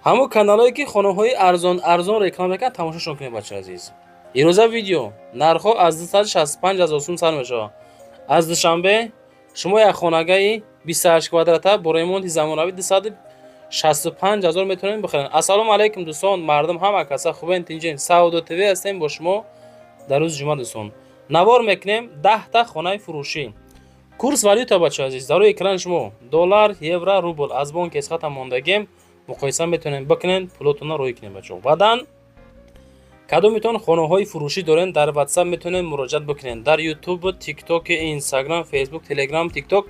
Ҳамон каналҳое, ки хонаҳои арзон арзон реклама мекунанд, тамошошон кунед, бачаи азиз. Имрӯза видео нархҳо аз 265 ҳазор сум сар мешавад. Аз Душанбе шумо як хонагаи 28 квадрата бо ремонти замонавӣ 265 ҳазор метавонед бихаред. Ассалому алайкум, дӯстон, мардум, ҳама каса хубен, тинҷен? Савдо ТВ ҳастем бо шумо. Дар рӯзи ҷумъа, дӯстон, навор мекунем 10-та хонаи фурӯшӣ. Курс валюта, бачаи азиз, дар рӯи экрани шумо: доллар, евро, рубл. Аз бонки Эсхата мондагем, муқоиса метавонед бикунед, пулотонро рӯй кунед, бачаҳо. Баъдан кадометон хонаҳои фурӯшӣ доред, дар Ватсап метавонед муроҷиат бикунед, дар Ютуб, Тикток, Инстаграм, Фейсбук, Телеграм, Тикток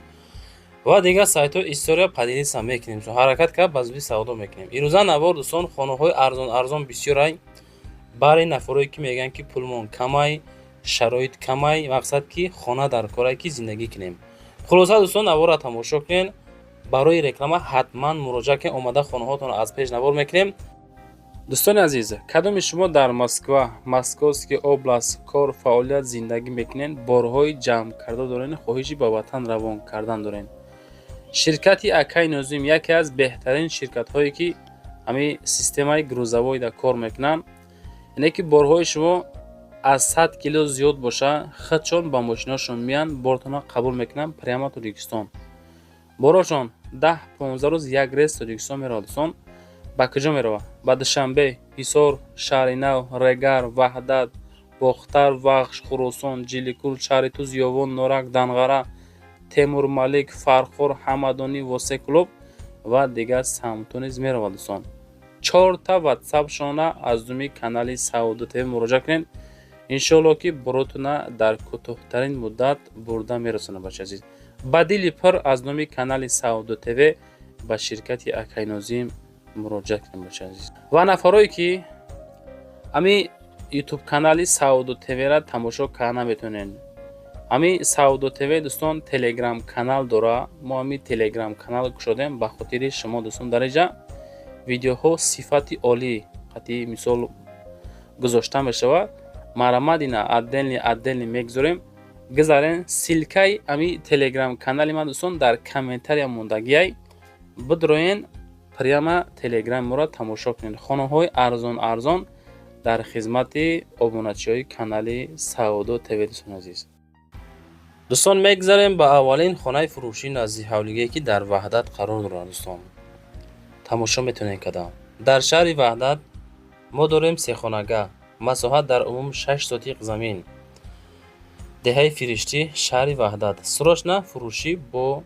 ва дигар сайтҳо история поделиться мекунем. Ҳаракат кард, ба зудӣ савдо мекунем. Ирӯза навор, дӯстон, хонаҳои арзон арзон бисёрай барои нафарое, ки мегӯянд, ки пулмон камай, шароит камай, мақсад, ки хона дар корай, ки зиндагӣ кунем. Хулоса, дӯстон, наворро тамошо кунед. Барои реклама ҳатман муроҷиат кунед, омада хонаҳотонро аз пеш навор мекунем. Дӯстони азиз, кадоми шумо дар Москва, Московский область кор, фаъолият, зиндагӣ мекунед, борҳои ҷамъ карда доред, хоҳиши ба ватан равон кардан доред, ширкати Акай Нозим яке аз беҳтарин ширкатҳое, ки ҳамин системаи грузовой да кор мекунанд, яъне ки борҳои шумо аз 100 кило зиёд боша, худшон ба мошиношон меянд, бортонро қабул мекунанд, прямо Тоҷикистон. Борошон 10-15 рӯз як рейс Тоҷикистон меравад. Дӯстон, ба куҷо меравад? Ба Душанбе, Ҳисор, Шаҳри Нав, Регар, Ваҳдат, Бохтар, Вахш, Хуросон, Ҷиликул, шаҳри Туз, Ёвон, Норак, Данғара, Темурмалик, Фархор, Ҳамадонӣ, Восе, Кӯлоб ва дигар самтҳо низ меравад. Дӯстон, чорта ватсапшона аз думи канали Савдо ТВ муроҷиат кунед. Иншоалло, ки боротона дар кӯтоҳтарин муддат бурда мерасонад. Бачаи азиз, ба дили пур аз номи канали Савдо ТВ ба ширкати Акайнозим муроҷиат кунед, бачаи азиз. Ва нафарое, ки ҳами Ютуб канали Савдо ТВ-ра тамошо карда наметавонед, ҳами Савдо ТВ, дӯстон, Телеграм канал дора. Мо ҳами Телеграм канал кушодем ба хотири шумо, дӯстон. Дар инҷа видеоҳо сифати олӣ қатъи мисол гузошта мешавад. Марҳамат, ина отдельный отдельный мегузорем, гузарен. Ссылка и ҳами Телеграм канали ман, дӯстон, дар комментария мондагиай. Бидроен, прямо Телеграми моро тамошо кунед. Хонаҳои арзон арзон дар хизмати обуначиҳои канали Савдо ТВ. Дӯстони азиз, дӯстон, мегузарем ба аввалин хонаи фурӯшии назди ҳавлигие, ки дар Ваҳдат қарор дорад. Дӯстон, тамошо метавонед када. Дар шаҳри Ваҳдат мо дорем сехонага, масоҳат дар умум 6 сотиқ замин, деҳаи Фириштӣ, шаҳри Ваҳдат. Срочно фурӯшӣ бо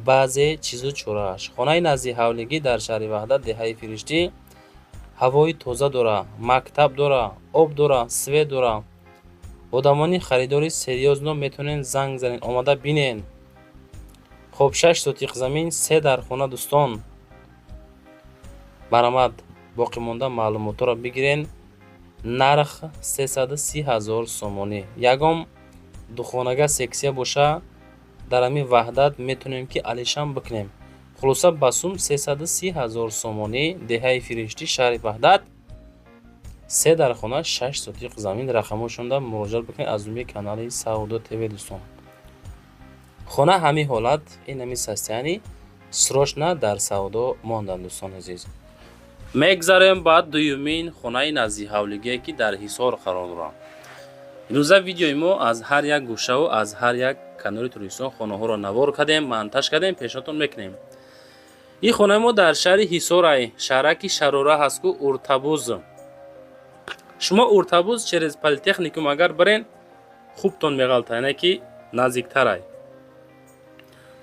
баъзе чизу чорааш. Хонаи назди ҳавлигӣ дар шаҳри Ваҳдат, деҳаи Фириштӣ, ҳавои тоза дора, мактаб дора, об дора, свет дора. Одамони харидори серьёзно метавонед занг занед, омада бинед. Хоб, 6 сотиқ замин, се дар хона. Дӯстон, марҳамат, боқимонда маълумотҳоро бигирен. Нарх 330 000 сомонӣ. Ягон духонага сексия боша, дар ҳамин Ваҳдат метавонем, ки алишам бикунем. Хулоса, ба сум 330 000 сомонӣ, деҳаи Фириштӣ, шаҳри Ваҳдат, се дар хона, 6 сотиқ замин. Рақамҳошонда муроҷиат бикунед аз рӯи канали Савдо ТВ. Дӯстон, хона ҳамин ҳолат, ин ҳамин состояние, срочно дар савдо монданд. Дӯстони азиз, мегзарем ба дуюмин хонаи наздиҳавлигие, ки дар Ҳисор қарор дорад. Имрӯза видеои мо аз ҳар як гӯшаву аз ҳар як канори Тоҷикистон хонаҳоро навор кардем, монтаж кардем, пешниҳодтон мекунем. Ин хонаи мо дар шаҳри Ҳисорай, шаҳраки Шарора ҳаст ку, Уртабуз. Шумо Уртабуз через политехникум агар бирен, хубтон меғалта, яъне ки наздиктарай.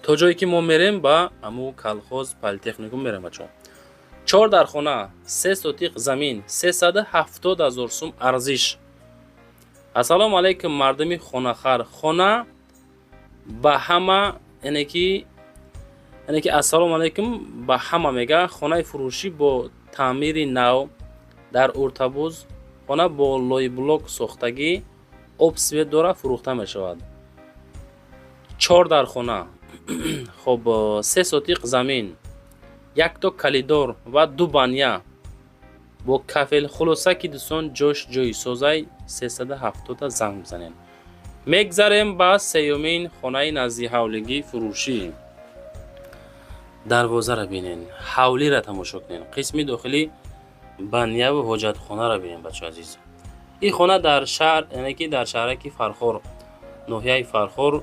То ҷое ки мо мерем, ба аму колхоз, политехникум мерем, бачаҳо. Чор дар хона, 3 сотиқ замин, 370 000 сум арзиш. Ассалому алайкум, мардуми хонахар, хона ба ҳама, яъне ки ассалому алайкум ба ҳама мега. Хонаи фурӯшӣ бо таъмири нав дар Уртабуз, хона бо лойблок сохтагӣ, об, свет дора, фурӯхта мешавад. Чор дар хона, хоб, 3 сотиқ замин, якто коридор ва ду баня бо кафел. Хулоса ки, дӯстон, ҷош ҷои созай, 370-та занг бизанед. Мегзарем ба сеюмин хонаи наздиҳавлигии фурӯшӣ. Дарвозаро бинен, ҳавлиро тамошо кунен, қисми дохилӣ баняву ҳоҷатхонаро бинен, бачаҳо азиз. Ин хона дар шаҳр, яъне ки дар шаҳраки Фархор, ноҳияи Фархор.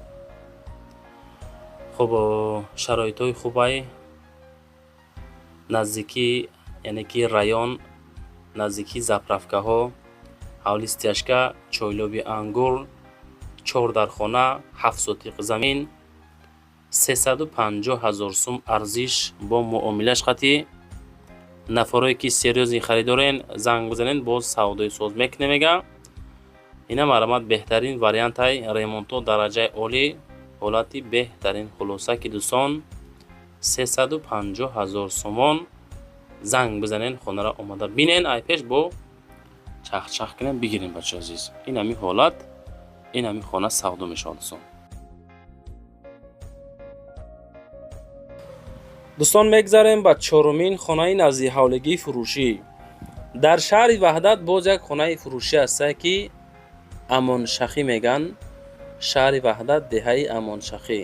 Хуб, шароитҳои хубай, наздикӣ, яъне ки район, наздикии заправкаҳо, ҳавли стяжка, чойлоби ангур, чор дархона, 7 сотиқ замин, 350 000 сум арзиш бо муомилаш қатӣ. Нафарое ки серьёзный харидорен, занг бизанен, боз савдои соз мекунем, мега. Ина марҳамат, беҳтарин вариантай, ремонтҳо дараҷаи олӣ, ҳолати беҳтарин. Хулоса ки, дӯстон, 350 000 сомон, занг бизанен, хонаро омада бинен, ай пеш бо чахчах кунем, бигирем, бачаҳо азиз. Ин ҳами ҳолат, ин ҳами хона савдо мешавад, дӯстон. Дӯстон, мегзарем ба чорумин хонаи наздиҳавлигии фурӯшӣ. Дар шаҳри Ваҳдат боз як хонаи фурӯшӣ ҳастае, ки Амоншахӣ меган. Шаҳри Ваҳдат, деҳаи Амоншахӣ.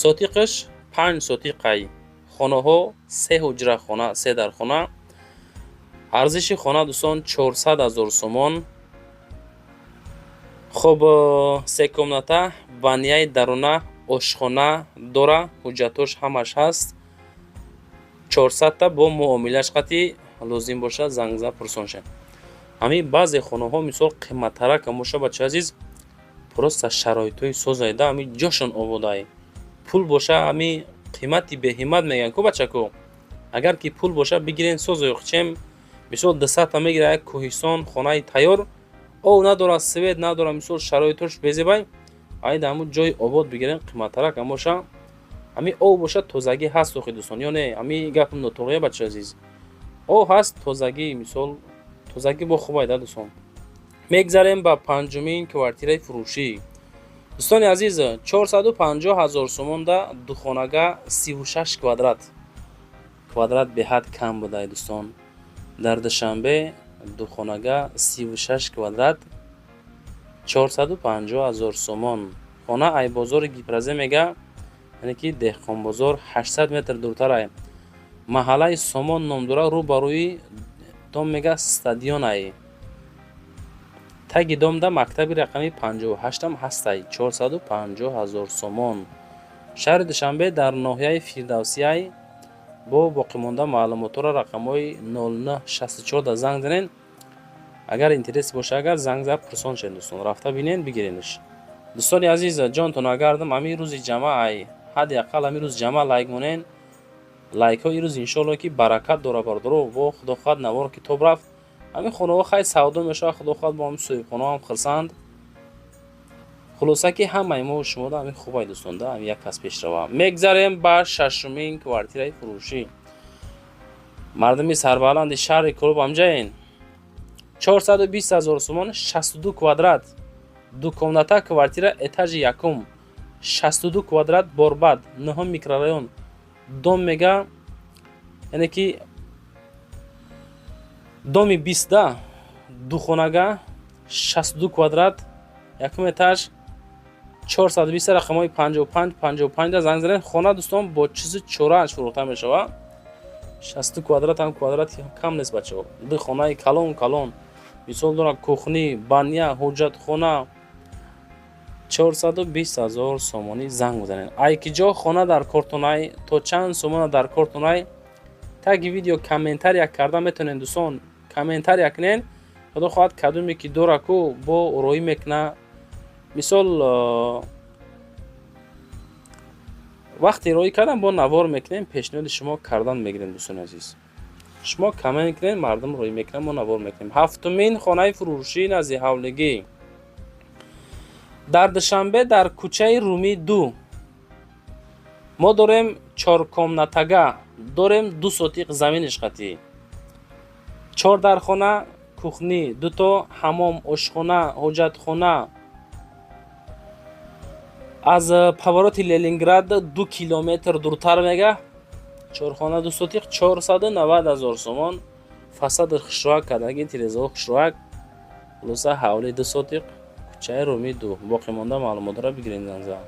Сотиқаш 5 сотиқай. Хонаҳо се ҳуҷра хона, се дархона. Арзиши хона, дӯстон, 400 000 сомон. Хуб, се комната, баняи даруна, ошхона дора, ҳуҷҷатош ҳамаш ҳаст. 400-та бо муомилаш қатӣ, лозим бошад, занг зад, пурсон шед. Ҳамин баъзе хонаҳо, мисол, қиматтаракам боша, бачаи азиз, просто шароитҳои созайда, ҳамин ҷошон ободай. Пул боша, ҳамин қимати беҳиммат мегӯянд ку, бачако. Агар ки пул боша, бигирен, созои чем мисол 200-та мегира як кӯҳистон, хонаи тайёр, ов надорад, свет надорад, мисол, шароитош безебай. Айда ҳамун ҷои обод бигирен, қиматтаракам боша, ҳамин ов боша, тозагӣ ҳаст охи, дӯстон, ё не? Ҳамин гапам нотоғия, бачаи азиз? Ов ҳаст, тозагӣ, мисол, тозагӣ бо хубай да, дӯстон. Мегзарем ба панҷумин квартираи фурӯшӣ. Дӯстони азиз, 450 000 сомонда духонага, 36 квадрат. Квадрат беҳад кам будай, дӯстон. Дар Душанбе духонага, 36 квадрат, 450 000 сомон. Хона ай бозори Гипразе мега, яъне ки Деҳқонбозор, 800 метр дуртарай. Маҳаллаи Сомон ном дора, рӯ ба рӯи дом мега стадионай. Таги домда мактаби рақами 58-ам ҳастай. 450 000 сомон. Шаҳри Душанбе, дар ноҳияи Фирдавсияй. Бо боқимонда маълумотҳоро рақамҳои 0964 да занг занен. Агар интерес боша, агар занг зад, пурсон шед, дӯстон, рафта бинен, бигиренш. Дӯстони азиз, ҷонтон агардам, ҳамин рӯзи ҷамъа ай ҳадди ақал ҳамин рӯз ҷамъа лайк монен. Лайкҳо ирӯз иншоалло ки баракат дора, бардоро. Во худо хоҳад, навор ки тоб рафт, ҳамин хонаҳо хай савдо мешавад, худо хоҳад, бо ҳамин соҳибхонаҳо ҳам хурсанд. Хулоса ки ҳамаи мо шумода ҳамин хубай, дӯстон, да, ҳамин як кас пешрава. Мегзарем ба шашумин квартираи фурӯшӣ. Мардуми сарбаланди шаҳри Кӯлоб, ҳамҷаен. 420 000 сомон, 62 квадрат, дукомната квартира, этажи якум, 62 квадрат, Борбад, нӯҳум микрорайон, дом мега, яъне ки доми 20-да, духонага, 62 квадрат, якум этаж, 420, рақамҳои 55 55 да занг занед. Хона, дӯстон, бо чизи чорааш фурӯхта мешавад. 62 квадрат ҳам квадрат кам нест, бачаҳо. Ду хонаи калон калон, мисол, дорад кухни, баня, ҳуҷҷатхона. 420 000 сомонӣ, занг бизанед. Ай ки ҷо хона дар кортонай, то чанд сомона дар кортонай, таги видео комментария карда метавонед, дӯстон. Комментария кунед, худо хоҳад, кадоме ки дора ку бо роӣ мекуна. Мисол, вақте роӣ кардам, бо навор мекунем, пешниҳоди шумо кардан мегирем. Дӯстони азиз, шумо коммент кунед, мардум роӣ мекунад, мо навор мекунем. Ҳафтумин хонаи фурӯшӣ назди ҳавлигӣ дар Душанбе, дар кӯчаи Румӣ 2 мо дорем. Чоркомнатага дорем, 2 сотиқ заминиш қатӣ, чор дархона, кухни, дуто ҳамом, ошхона, ҳоҷатхона. Аз повороти Ленинград 2 километр дуртар мега. Чорхона, 2 сотиқ, 490 000 сомон. Фасади хушроак кардаги, тирезаҳо хушроак. Хулоса, ҳавли 2 сотиқ, кӯчаи Румӣ 2. Боқимонда маълумотро бигиред, занг зад.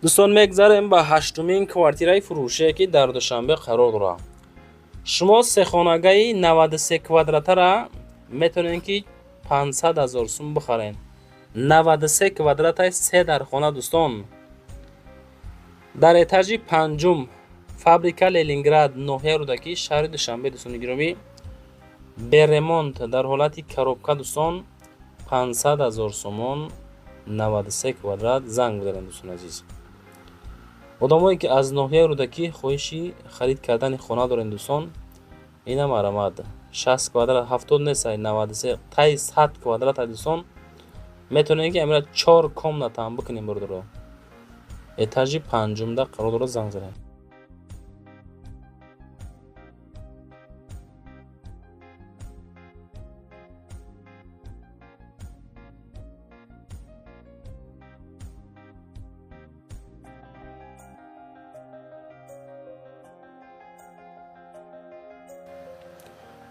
Дӯстон, мегзарем ба ҳаштумин квартираи фурӯшие, ки дар Душанбе қарор дорад. Шумо сехонагаи 93 квадратара метавонед, ки 500 ҳазор сум бихаред. 93 квадратаи, се дар хона, дӯстон, дар этажи панҷум, фабрика Ленинград, ноҳияи Рӯдакӣ, шаҳри Душанбе. Дӯстони гиромӣ, бе ремонт, дар ҳолати коробка, дӯстон, 500 ҳазор сомон, 93 квадрат. Занг бизанед, дӯстони азиз. Одамое, ки аз ноҳияи Рӯдакӣ хоҳиши харид кардани хона доред, дӯстон, ина марамад. 60 квадрат, 70 несай, 93, таи 100 квадрата, дӯстон. Метавонед, ки амира чор комнатаам бикунем, бародаро. Этажи панҷумда қарор дорад, занг занед.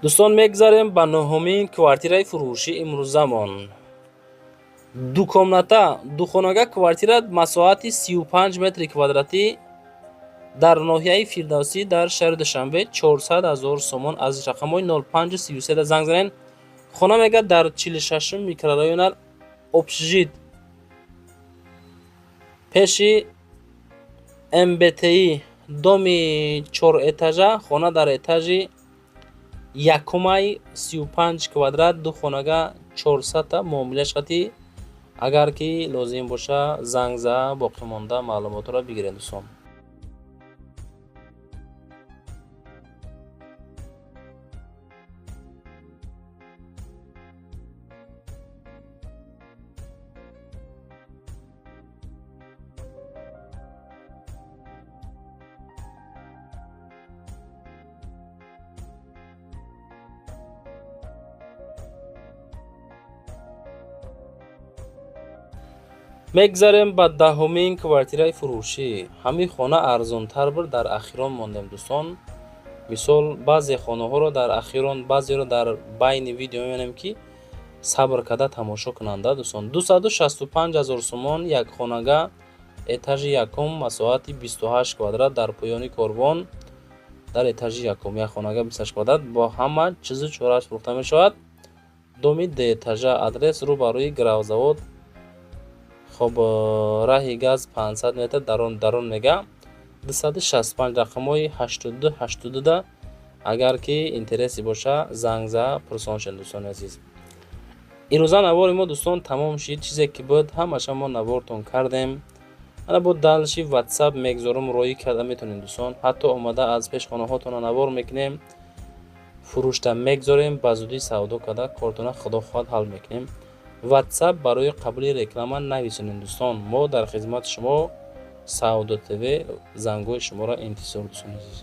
Дӯстон, мегзарем ба нуҳумин квартираи фурӯши имрӯзамон. Дукомната, духонага квартира, масоҳати 35 метри квадратӣ, дар ноҳияи Фирдавсӣ, дар шаҳри Душанбе, 400 ҳазор сомон. Аз рақамҳои 0533 занг занед. Хона мегӯяд дар 46-ум микрорайона, общежит, пеши МБТИ, доми чорэтажа. Хона дар этажи якумай, 35 квадрат, ду хонага, 400-та муомилаш қатӣ. Агар ки лозим боша, занг за, боқимонда маълумотро бигиред, дӯстон. Мегзарем ба даҳумин квартираи фурӯшӣ. Ҳамин хона арзонтар буд, дар ахирон мондем, дӯстон. Мисол, баъзе хонаҳоро дар ахирон, баъзеро дар байни видео мебинем, ки сабр карда тамошо кунанда, дӯстон. 265 ҳазор сомон, як хонага, этажи якум, масоҳати 28 квадрат, дар поёни корвон, дар этажи якум, як хонага, 28 квадрат, бо ҳама чизу чорааш фурӯхта мешавад. Доми дуэтажа, адрес рӯ ба рӯи гравзавод. Хоб, раҳи газ 500 метр дарон дарон мега. 265, рақамҳои 82 82-да агар ки интереси боша, занг за, пурсон шед, дӯстони азиз. Имрӯза навори мо, дӯстон, тамом шид. Чизе ки буд, ҳамаша мо навортон кардем. Ана бо дальше Ватсап мегзорум, роӣ карда метавонед, дӯстон. Ҳатто омада аз пеш хонаҳотона навор мекунем, фурӯшта мегзорем, ба зудӣ савдо карда, кортона, худо хоҳад, ҳал мекунем. Ватсап барои қабули реклама нависонед, дӯстон. Мо дар хизмати шумо, Савдо ТВ, зангҳои шуморо интизор, дӯстони азиз.